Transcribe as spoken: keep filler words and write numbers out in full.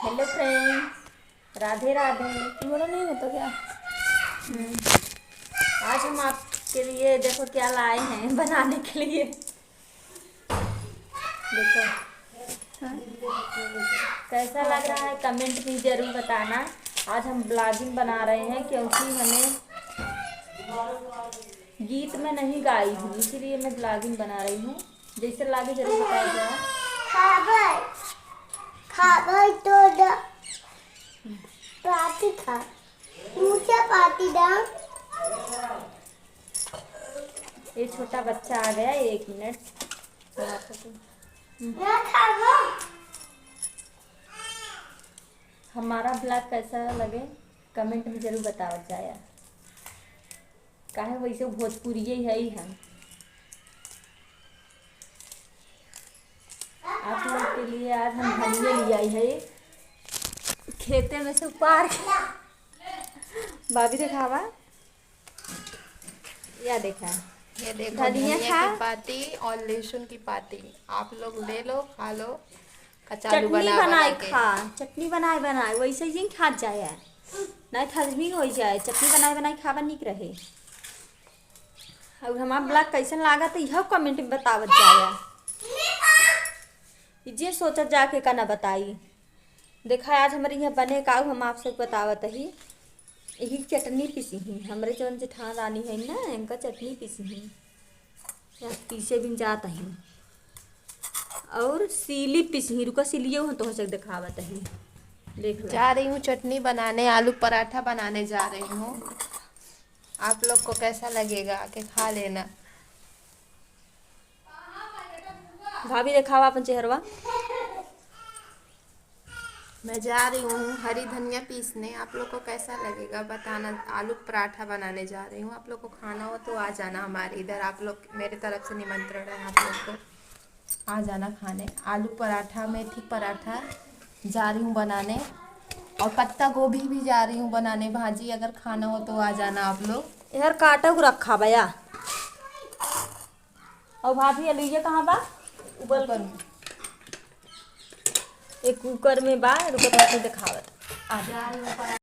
Hello friends, राधे राधे। बोला नहीं होता क्या? हम्म। आज हम आपके लिए देखो क्या लाए हैं बनाने के लिए। देखो, हाँ। कैसा लग रहा है, comment में जरूर बताना। आज हम vlogging बना रहे हैं क्योंकि हमें गीत में नहीं गाई हूँ, इसीलिए मैं vlogging बना रही हूँ। जैसे लागे जरूर बताया जाए। खाबै, खाबै तो द-, पाती खा, मुझे पाती दा। ये छोटा बच्चा आ गया, एक मिनट। ना खाबो। हमारा vlog कैसा लगे, comment में जरूर बतावत जाया। काहे वैसे भोजपुरिये है ही हम। आप लोग के लिए आज हम धनिया ले आई है, खेते में से उपार के। भाभी देखावा, या देखा, ये देखो, धनिया धनिया खा। की पाती और लहसुन की पाती, आप लोग ले लो, खा लो, कचालू चटनी बना, बनाए बना के। खा, चटनी बनाए बनाए वैसे ही खात जाए, नहीं हजमी हो जाए। चटनी बनाए बनाए खावा निक रहे। और हमार vlog कैसन लागा तो यह comment में बतावत जाए। ई जे सोचत जाके का ना बताई। देखा आज हमारे यहाँ बने का, हम आप सबके बतावत ही। यही चटनी पीसी ही, हमरे जौन जेठान रानी है ना, इनका चटनी पीसी ही। या पीसे बिन जात ही। और सीली पीसी ही, रुका सीलियो हम तोह से देखावत ही। देख लो। जा रही हूँ चटनी बनाने, आलू पराठा बनाने जा रही हूँ। आप लोग को कैसा लगेगा, आके खा लेना। भाभी देखावा अपन चेहरवा। मैं जा रही हूँ हरी धनिया पीसने, आप लोग को कैसा लगेगा बताना। आलू पराठा बनाने जा रही हूँ, आप लोग को खाना हो तो आ जाना हमारे इधर। आप लोग, मेरे तरफ से निमंत्रण है आप लोग को, आ जाना खाने। आलू पराठा, मेथी पराठा जा रही हूँ बनाने, और पत्ता गोभी भी जा रही हूँ बनाने भाजी। अगर खाना हो तो आ जाना आप लोग। यार काटा को रखा बया। और भाभी, अलुइया कहाँ बा? उबल कुकर में। एक कुकर में बा, रुको तो आपको दिखावत। आ जा।